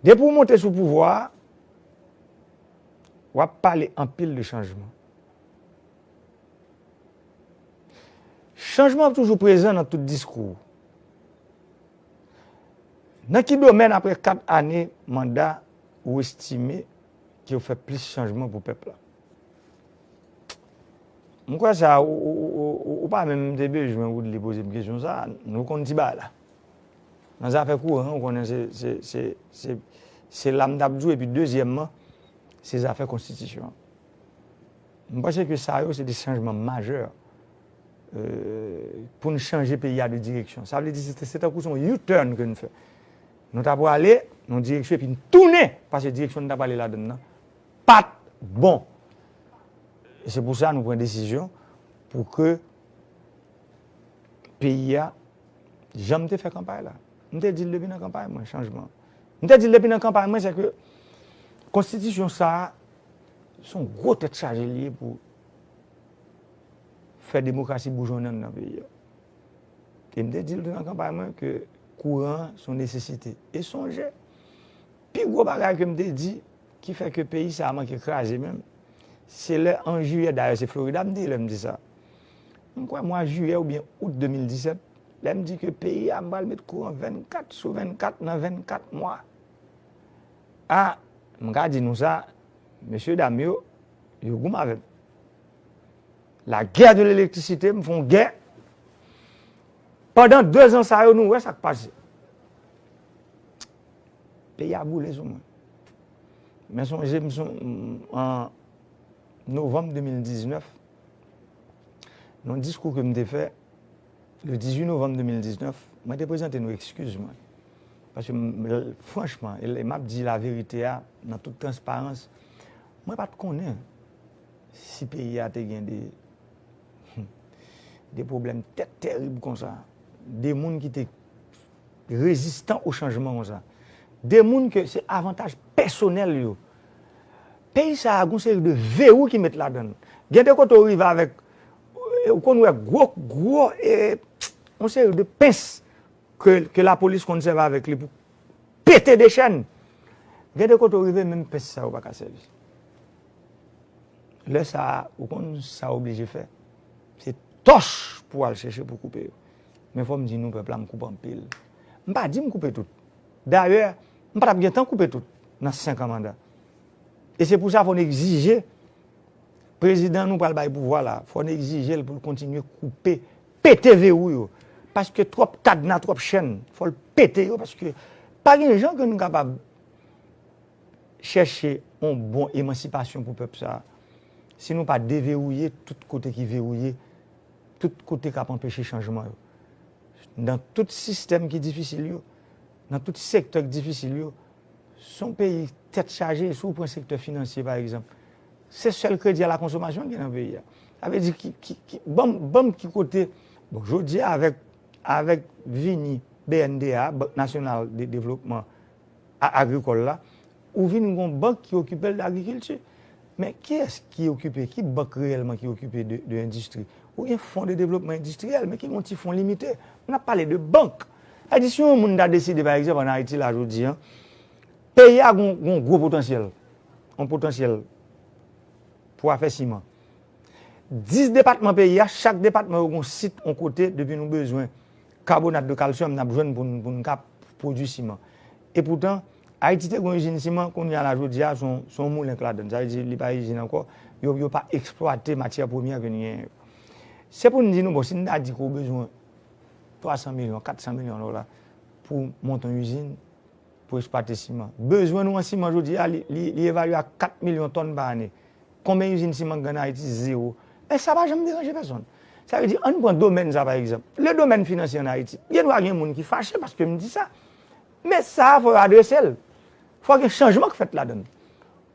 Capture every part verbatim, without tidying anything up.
Depi w monte sou pouvwa a, w ap pale anpil de chanjman. Chanjman ap toujou prezan nan tout diskou w. Nan ki domèn, apre kat ane manda, ou estime ke w fè plis chanjman pou pèp la? M kwè sa, ou, ou, ou, ou, ou pa menm te bezwen Woodly poze m kesyon sa, nou konn ti bagay la. Nan zafè kouran, ou konnen se, se, se, se, se la m t ap di w, epi dezyèmman, se zafè konstitisyon an. M panse ke sa yo se de chanjman majè, euh, pou n chanje peyi a de direksyon. Sa vle di se, se tankou se yon U-turn ke n fè. Nou ta prale nan yon direksyon epi n tounen, paske direksyon n ta prale ladan l nan pa t bon. E se pou sa nou pran desizyon pou ke peyi a, jan m te fè kanpay la. M te di l depi nan kanpay mwen, chanjman. M te di l depi nan kanpay mwen, se ke konstitisyon sa a, se yon gwo tèt chaje li ye pou fè demokrasi boujonnen nan peyi a. E m te di l tou nan kanpay mwen ke kouran an se yon nesesite. E sonje, pi gwo bagay ke m te di, ki fè ke peyi sa a manke kraze menm, se lè an jiyè, dayè se Florida m te ye lè m di sa. M kwè mwa jiyè oubyen out de mil disèt, lè m di ke peyi a m pral met kouran vennkat sou vennkat nan vennkat mwa. A, m ka di nou sa, mesye dam yo, yo goumen avè m. La guerre de l'électricité, m fè yon gè. Pandan dezan sa yo, nou wè sa k pase. Peyi a boule sou mwen. Men sonje m, son, an novanm de mil diznèf, nan yon diskou ke m te fè, le dizuit novanm de mil diznèf, mwen te prezante nou ekskiz mwen. Paske m, franchman, e, e m ap di laverite a, nan tout transparans, mwen pa t konnen si peyi a te gen de, de pwoblèm tèt terib konsa, de moun ki te rezistan o chanjman konsa, de moun ke se avantaj pèsonèl yo. Peyi sa a, gon seri de verou ki met ladan l. Gen de kote w rive avèk, ou konn wè gwo, gwo, e, yon seri de pens ke, ke lapolis konn sèvi avèk li pou pete de chèn. Gen de kote w rive, menm pens sa yo pa ka sèvi. Lè sa a, ou konn sa w oblije fè? Se tòch pou w al chèche pou koupe yo. Men fò m di nou, pèp la, m koupe anpil. M pa di m koupe tout. Dayè, m pa t ap gen tan koupe tout nan senk an manda. E se pou sa fò n egzije prezidan nou pral bay pouvwa la, fò n egzije l pou l kontinye koupe, pete verou yo. Paske twòp kadna, twòp chèn, fò l pete yo, paske pa gen jan ke nou kapab chèche yon bon emansipasyon pou pèp sa a, si nou pa deverouye tout kote ki verouye, tout kote k ap anpeche chanjman yo. Nan tout sistèm ki difisil yo, nan tout sektè ki difisil yo, se yon peyi tèt chaje, si w pran sektè finansye, pa egzanp, se sèl kredi a la konsomasyon ki gen nan peyi a. Sa vle di, ki, ki, ki, ban m, ban m ki kote, bon, jodi a, avèk, avèk vini B N D A, Bank Nasyonal de Devlopman a-, Agrikòl la, ou vin gon bank ki okipe l de agrikilti. Men kiyès ki okipe, ki bank reyèlman ki okipe de, de endistri? Ou gen fon de devlopman endistriyèl, men ki gon ti fon limite. N ap pale de bank. Sa vle di, si yon moun ta deside, pa egzanp, ann Ayiti la, jodi a, peyi a gon, gon gwo potansyèl, yon potansyèl pou afè siman. Dis depatman peyi a, chak depatman yo gon sit, yon kote, depi nou bezwen kabonat de kalsyòm, n ap jwenn pou n, pou n ka pwodui siman. Epoutan, Ayiti te gon izin siman, kounye a la, jodi a, se yon, se yon moulen k ladan l. Sa vle di, li pa izin ankò, yo, yo pa eksplwate matyè premyè ke n genyen yo. Se pou n di nou, bon, si n ta di ke w bezwen twa san milyon, kat san milyon dola pou monte yon izin, pou eksplwate siman. Bezwen nou an siman jodi a, li, li, li evalye a kat milyon tòn pa ane. Konbyen izin siman k gen ann Ayiti? Zewo. Men sa pa janm deranje pèsonn. Sa vle di, ann pran domèn sa, pa egzanp. Le domèn finansye ann Ayiti. Gen dwa gen moun ki fache paske m di sa. Men sa a, fò yo adrese l. Fò gen chanjman k fèt ladan l.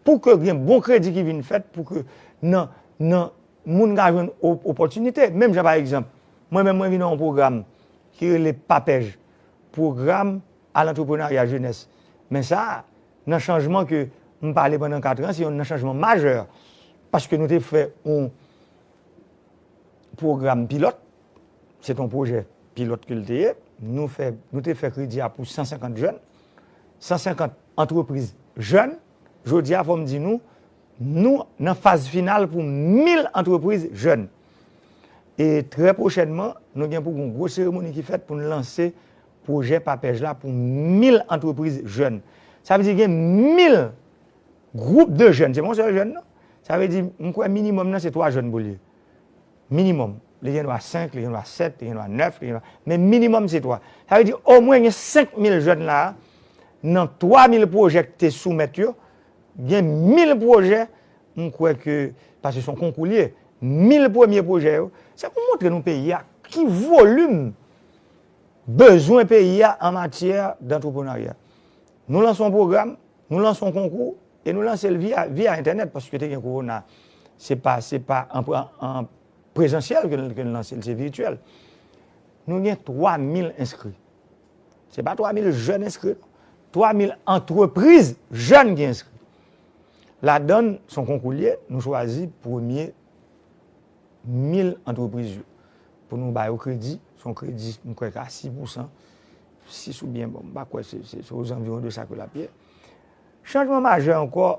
Pou ke gen bon kredi ki vin fèt, pou ke nan, nan, moun ka jwenn o-, opòtinite. Menm jan, pa egzanp, mwen menm, mwen vin nan yon pwogram ki rele PAPEJ, Pwogram a Lantrepreneurya Jenès. Men sa, nan chanjman ke m pale pandan kat an, se youn nan chanjman majè. Paske nou te fè yon pwogram pilòt, se te yon pwojè pilòt ke l te ye, nou fè, nou te fè kredi a pou san senkant jèn, san senkant antrepriz jèn. Jodi a, fò m di nou, nou nan faz final pou mil antrepriz jèn. E trè pwochènman, nou gen pou gen yon gwo seremoni ki fèt pou n lanse pwojè PAPEJ la pou mil antrepriz jèn. Sa vle di gen mil gwoup de jèn, se pa yon sèl jèn, non. Sa vle di, m kwè minimòm nan se twa jèn pou l ye. Minimòm. Li gen dwa senk, li gen dwa sèt, li gen dwa nèf, li gen dwa, men minimòm se twa. Sa vle di, omwen gen senk mil jèn la, nan twa mil pwojè ki te soumèt yo, gen mil pwojè, m kwè ke, paske se yon konkou li ye, mil premye pwojè yo, se pou montre nou peyi a, ki volim bezwen peyi a an matyè dantreprenarya. Nou lanse yon pwogram, nou lanse yon konkou, e nou lanse l via, via entènèt, paske te gen kowona. Se pa, se pa an, an, an prezansyèl ke n, ke n lanse l, se vityèl. Nou gen twa mil enskri. Se pa twa mil jèn enskri, non. Twa mil antrepriz jèn ki enskri. Ladan l, se yon konkou li ye, nou chwazi premye mil antrepriz yo. Pou nou ba yo kredi, se yon kredi, m kwè, a sis pousan, sis oubyen, bon, m pa kwè se, se, se ozanviwon de sa ke l ap ye. Chanjman majè ankò,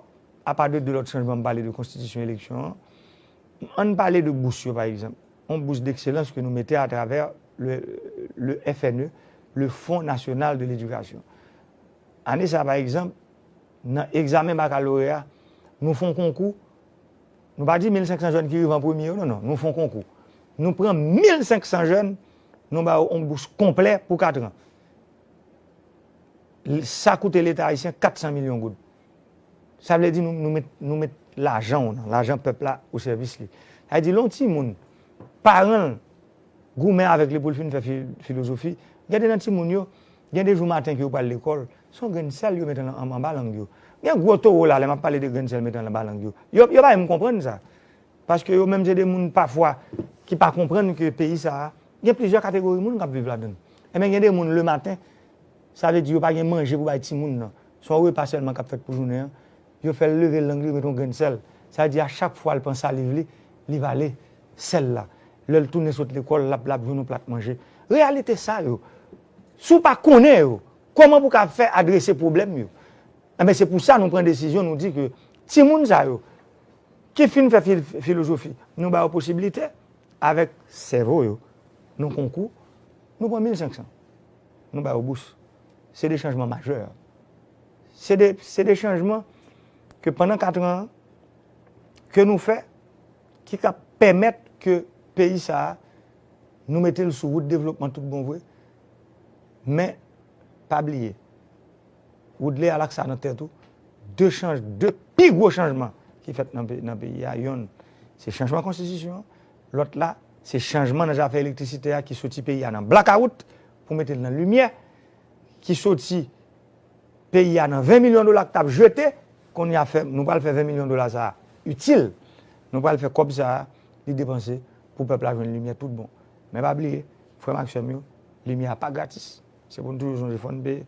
apa de de lòt chanjman, m pale de konstitisyon eleksyon an, ann pale de bous yo, pa egzanp. Yon bous dekselans ke nou mete atravè le, le F N E, le Fonds National de l'Éducation. Ane sa, pa egzanp, nan egzamen bakaloreya, nou fè yon konkou, nou pa di mil senk san jèn ki rive an premye yo, non, non, nou fè yon konkou. Nou pran mil senk san jèn, nou ba yo yon bous konplè pou kat an. Sa koute Leta ayisyen kat san milyon goud. Sa vle di nou, nou met, nou met lajan w nan, lajan pèp la o sèvis li. Sa vle di lè yon timoun, paran l goumen avèk li pou l fin fè fi, filozofi, gen de nan timoun yo, gen de jou maten ke yo pral lekòl, se yon grenn sèl yo mete an, an, anba lang yo. Gen gwo towo la, lè m ap pale de grenn sèl mete anba lang yo. Yo, yo pa menm konprann sa. Paske yo menm se de moun pafwa ki pa konprann ke peyi sa a, gen plizyè kategori moun k ap viv ladan l. Enben, gen de moun lematen, sa vle di yo pa gen manje pou bay timoun nan. Se yon repa sèlman k ap fèt pou jounen an. Yo fè l leve lang li, yo met yon grenn sèl. Sa vle di a chak fwa l pran saliv li, li vale sèl la. Lè l tounen sot lekòl, l ap, l ap jwenn yon plat manje. Reyalite sa yo, si w pa konnen yo, kòman pou w ka fè adrese pwoblèm yo? Enben, se pou sa nou pran desizyon, nou di ke timoun sa yo, ki fin fè fil, filozofi, nou ba yo posiblite, avèk sèvo yo, nan konkou, nou pran mil senk san. Nou ba yo bous. Se de chanjman majè. Se de, se de chanjman ke pandan kat an, ke nou fè, ki ka pèmèt ke peyi sa a, nou mete l sou wout devlopman tout bon vre. Men, pa bliye, woule a laksa nan tèt ou, de chanj, de pi gwo chanjman ki fèt nan pe-, nan peyi a, yonn, se chanjman konstitisyon an, lòt la, se chanjman nan zafè elektrisite a ki soti peyi a nan blakawout pou mete l nan limyè, ki soti peyi a nan ven milyon dola k t ap jete, kounye a fè, nou pral fè ven milyon dola sa a itil. Nou pral fè kòb sa a, li depanse pou pèp la jwenn limyè tout bon. Men pa bliye, frè m ak sè m yo, limyè a pa gratis. Se pou n toujou sonje, fò n peye.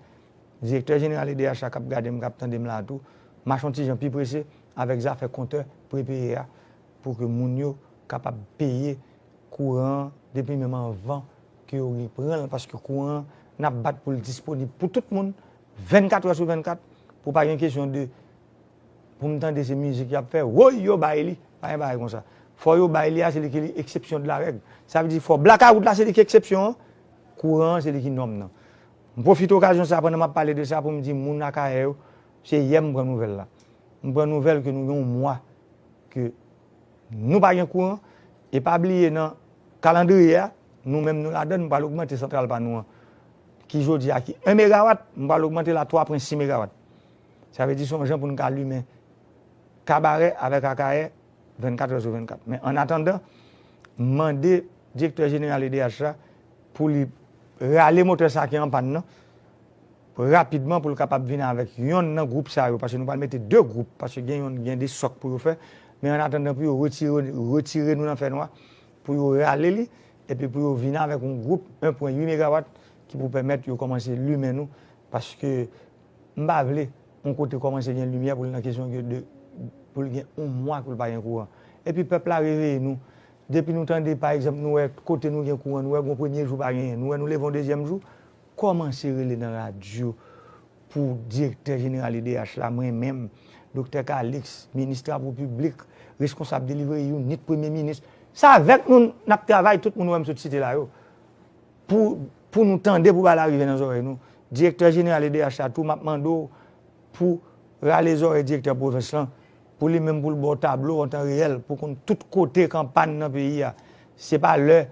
Direktè jeneral E D H la k ap gade m, k ap tande m la a tou, mache yon ti jan pi prese avèk zafè kontè prepeye a, pou ke moun yo kapab peye kouran an depi menm anvan ke yo repran l, paske kouran an, n ap bat pou l disponib pou tout moun, vennkat è sou vennkat, pou pa gen kesyon de, pou m tande se mizik y ap fè, woy, yo bay li, pa gen bagay konsa. Fò yo bay li a, se li ki eksepsyon de la règ. Sa vle di fò blakawout la, se li ki eksepsyon an, kouran an, se li ki nòm nan. M pwofite okazyon sa a pandan m ap pale de sa pou m di moun Akayè yo, se yè m pran nouvèl la. M pran nouvèl ke nou gen yon mwa ke nou pa gen kouran, e pa bliye nan kalandriye a, nou menm nou ladan, nou pral ogmante santral pa nou an, ki jodi a ki en megawat, nou pral ogmante l a twa pwen sis megawat. Sa vle di se yon jan pou n ka limen Kabarè avèk Akayè vennkat è sou vennkat. Men annatandan, m mande direktè jeneral E D H la pou li rale motè sa ki an pàn nan, rapidman pou l kapab vin avèk yonn nan gwoup sa yo, paske nou pral mete de gwoup, paske gen yonn, gen de sòk pou yo fè, men annatandan pou yo retire, retire nou nan fènwa, pou yo rale li, epi pou yo vin avèk yon gwoup en pwen uit megawat ki pou pèmèt yo kòmanse limen nou, paske m pa vle yon kote kòmanse gen limyè pou l nan kesyon de, pou l gen yon mwa pou l pa gen kouran. Epi pèp la reveye nou. Depi nou tande, pa egzanp, nou wè kote nou gen kouran, nou wè gon premye jou pa genyen, nou wè nou leve yon dezyèm jou, kòmanse rele nan radyo pou direktè jeneral E D H la, mwen menm, Doktè Calixte, minis Travo Piblik, reskonsab delivery unit, premye minis. Se avèk nou n ap travay, tout moun ou wè m sot site la yo. Pou, pou nou tande, pou bagay la rive nan zòrèy nou. Direktè jeneral E D H la tou, m ap mande w pou rale zòrèy direktè pwovens lan, pou li menm pou l ba w tablo an tan reyèl, pou konn tout kote k an pàn nan peyi a. Se pa lè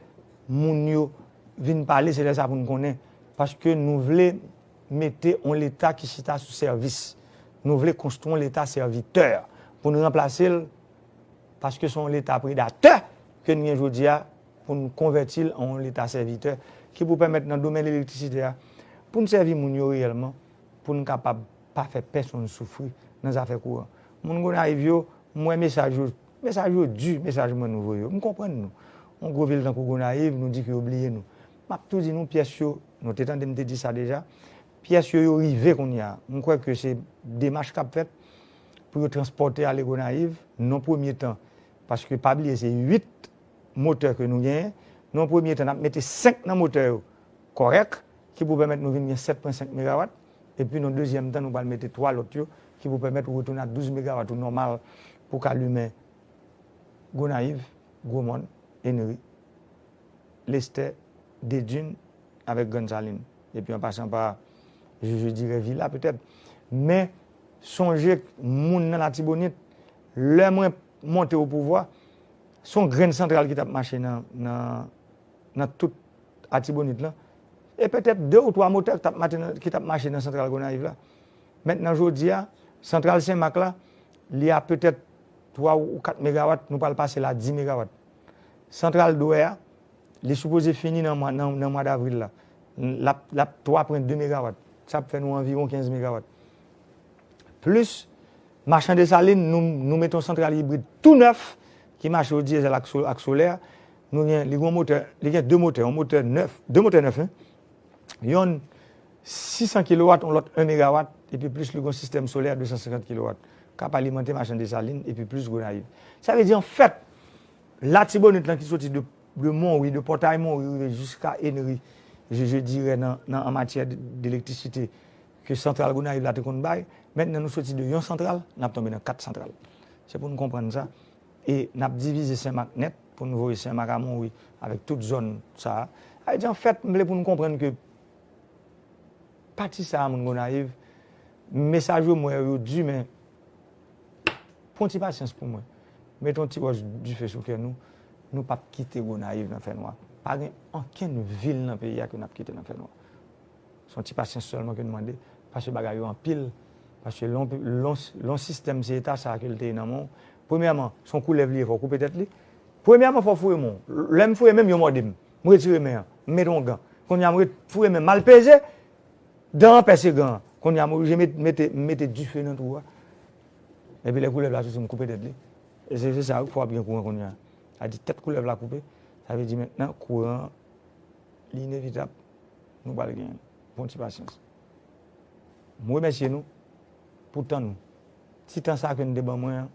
moun yo vin pale, se lè sa pou n konnen. Paske nou vle mete yon Leta ki chita sou sèvis. Nou vle konstwi yon Leta sèvitè pou n ranplase l, paske se yon Leta predatè ke n gen jodi a, pou n konvèti l an yon Leta sèvitè ki pou pèmèt nan domèn elektrisite a, pou n sèvi moun yo reyèlman, pou n kapab pa fè pèsonn soufri nan zafè kouran. Moun Gonayiv yo, m wè mesaj yo, mesaj yo di, mesaj mwen nou voye yo. M konprann nou. Yon gwo vil tankou Gonayiv, nou di ke yo bliye nou. M ap tou di nou pyès yo, nou te tande m te di sa deja, pyès yo, yo rive kounye a. M kwè ke se demach k ap fèt pou yo transpòte ale Gonayiv, nan premye tan, paske pa bliye se uit motè ke nou genyen. Nan premye tan, n ap mete senk nan motè yo kòrèk, ki pou pèmèt nou vin gen sèt pwen senk megawat. Epi nan dezyèm tan, nou pral mete twa lòt yo, ki pou pèmèt ou retounen a douz megawat ou nòmal pou w ka limen Gonayiv, Gwomòn, Enri, Lestè, Dedin avèk Grann Salin. Epi an pasan pa, je, je dirais Vila petèt. Men, sonje moun nan Latibonit, lè mwen monte o pouvwa, se yon grenn santral ki t ap mache nan, nan, nan tout Latibonit lan. E petèt de ou twa motè ki t ap mache nan, ki t ap mache nan santral Gonayiv la. Mentnan, jodi a, santral Senmak la, li a petèt twa ou kat megawat, nou pral pase l a dis megawat. Santral Dwè a, li sipoze fini nan mwa, nan, nan mwa davril la. L ap, l ap twa pwen de megawat. Sa ap fè nou anviwon kenz megawat. Plis, Machan Desalin, nou, nou mete yon santral ibrid tou nèf ki mache o dyezèl ak so-, ak solè. Nou gen, li gen yon motè, li gen de motè, yon motè nèf, de motè nèf, en. Yonn sis san kilowat, yon lòt en megawat, epi plis li gen yon sistèm solè de san senkant kilowat k ap alimante Machan Desalin epi plis Gonayiv. Sa vle di, anfèt, Latibonit lan ki soti de, de Monwi, de Pòtay Monwi, rive jiska Enri, je, je dirais, nan, nan, an matyè de, delektrisite, ke santral Gonayiv la te konn bay, mentnan nou soti de yon santral, n ap tonbe nan kat santral. Se pou n konprann sa. E n ap divize Senmak nèt, pou n voye Senmak a Monwi, avèk tout zòn sa a. Sa vle di, anfèt, m vle pou n konprann ke pati sa a, moun Gonayiv, mesaj yo m wè yo di, men pran ti pasyans pou mwen. Mete yon ti wòch dife sou kè nou. Nou p ap kite Gonayiv nan fènwa. Pa gen ankenn vil nan peyi a ke n ap kite nan fènwa. Se yon ti pasyans sèlman ke n mande, paske bagay yo anpil, paske lè yon, lè yon, lè yon sistèm se eta sa a ke l te ye nan men w. Premyèman, se yon koulèv li ye, fò w koupe tèt li. Premyèman, fò w foure men w. Lè m foure men m, yo mòde m. M retire men an, m mete yon gan. Kounye a, m ret-, foure men m, m al peze, dan an pèse gan an. Kounye a, m oblije met-, mete, mete dife nan twou a. Epi lè koulèv la soti, m koupe tèt li. E se, se sa, wi, fò w ap gen kouran kounye a. Sa di tèt koulèv la koupe, sa vle di mentnan kouran an, li inevitab. Nou pral genyen. Pran ti pasyans. M remèsye nou pou tan nou. Ti tan sa ke n te ban mwen an,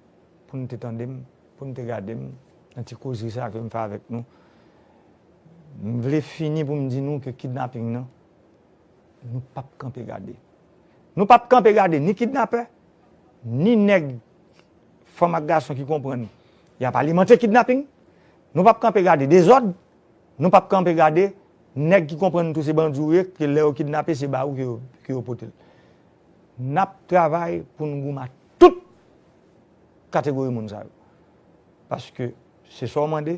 pou n te tande m, pou n te gade m, nan ti kozri sa ke m fè avèk nou. M vle fini pou m di nou ke kidnaping nan, nou p ap kanpe gade. Nou p ap kanpe gade ni kidnapè, ni nèg, fanm ak gason ki konprann y ap alimante kidnaping. Nou p ap kanpe gade dezòd. Nou p ap kanpe gade nèg ki konprann tou se bandi w ye, ke lè yo kidnape, se ba ou ke yo, ke yo pote l. N ap travay pou n goumen ak tout kategori moun sa yo. Paske se sa w mande,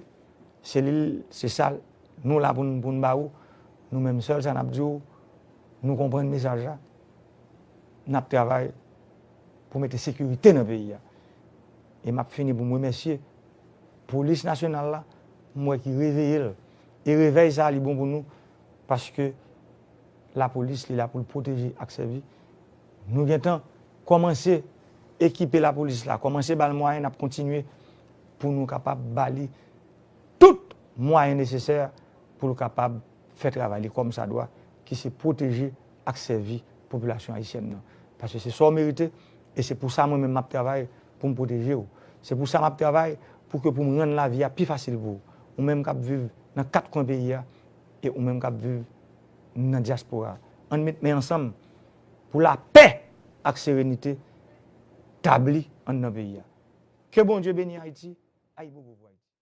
se li l, se sa nou la pou n, pou n ba ou. Nou menm, sèl sa n ap di w, nou konprann mesaj la. N ap travay pou mete sekirite nan peyi a. E m ap fini pou m remèsye Polis Nasyonal la, m wè ki reveye l. E revèy sa a, li bon pou nou, paske lapolis, li la pou l pwoteje ak sèvi. Nou gentan kòmanse ekipe lapolis la, kòmanse ba l mwayen, n ap kontinye pou nou kapab ba li tout mwayen nesesè pou l kapab fè travay li kòmsadwa, ki se pwoteje ak sèvi popilasyon ayisyèn nan. Paske se sa w merite, e se pou sa mwen menm m ap travay pou m pwoteje w. Se pou sa m ap travay pou ke pou m rann lavi a pi fasil pou ou. Ou menm k ap viv nan kat kwen peyi a, e ou menm k ap viv nan dyaspora. Ann met men ansanm pou lapè ak serenite tabli anndan peyi a. Ke Bondye beni Ayiti. Ayibobo pou Ayiti.